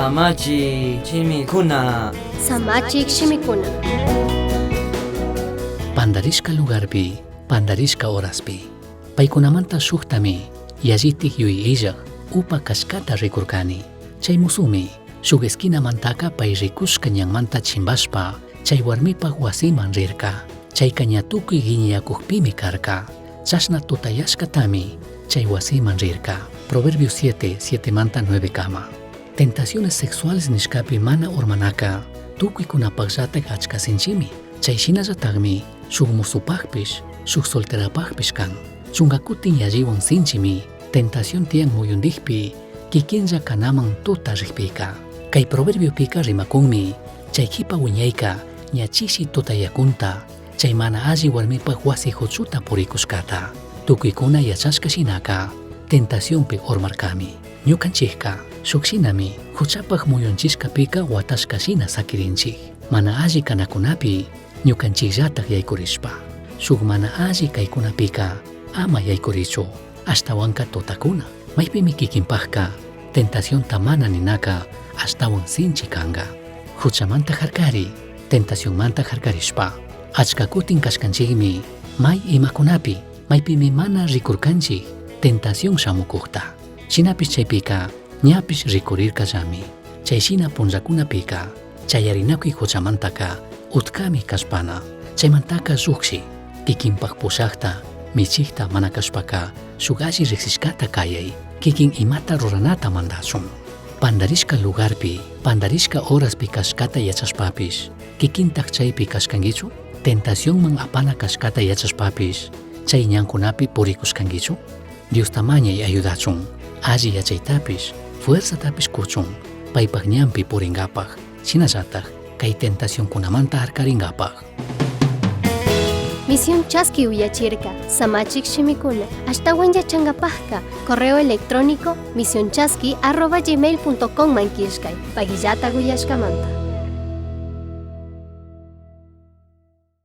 Samachik shimikuna. Samachik shimikuna. Pandarishca lugarpi, pandarishca horaspi. Paicunamanta shuktami yallitik yuyai illaj upa cashcata ricurcani. Chai musumi shuk esquinamantaka pai ricushca ñanmanta chimbashpa chai huarmipaj huasiman rirca. Chaica ña tucui guiñayacujpimi carca. Chashna tutayashcatami chai huasiman rirca. Proverbios 7, 7manta 9 kama. Tentaciones sexuales nishcapi mana urmanaca tucuicunapajllataj achca sinchimi. Chai shinallatajmi shuk musupajpish, shuk solterapajpish kan. Chungakutin yalliwan sinchimi tentación tiyan muyundijpi kikinlla kanaman tuta rijpika. Kay proverbiopika rimakunmi chay jipa wiñayka ña chishi tutayakunta chay mana alli warmipaj wasi huchuta purikushkata. Tukuykuna yachashka shinaka tentacionpi urmarkami. Ñukanchikka shuk shinami huchapaj muyunchishkapika watashka shina sakirinchik. Mana alli kanakunapi ñukanchikllataj yaykurishpa. Shuk mana alli kaykunapika ama yaykurichu ashtawanka tutakuna. Maypimi kikinpajka tentacionta mana ninaka ashtawan sinchi kanka. Huchamanta harkari, tentacionmanta harkarishpa. Achka kutin kashkanchikmi may imakunapi, maypimi mana rikurkanchik tentación shamukukta. Shinapish chaypika ñapish rikurirkallami. Chay shina punllakunapika chayarinakuy huchamantaka utkami kashpana. Chaymantaka llukshi kikinpaj pushakta, michikta mana kashpaka shuk alli riksishkata kayay, kikin imata ruranata mandashun. Pandarishka lugarpi, pandarishka horaspi kashkata yachashpapish, kikintaj chaypi kashkankichu? Tentacionman apana kashkata yachashpapish, chay ñankunapi purikushkankichu? Diosta mañay ayudachun, alli yachaytapish, fuerzatapish kuchun, paypaj ñanpi purinkapaj, shinallataj kay tentacionkunamanta harkarinkapaj. Misión Chaski uyachirka, Samachik shimikuna. Ashtawan yachangapajka, correo electrónico misionchaski@gmail.com man killkay. Paguillata uyashkamanta.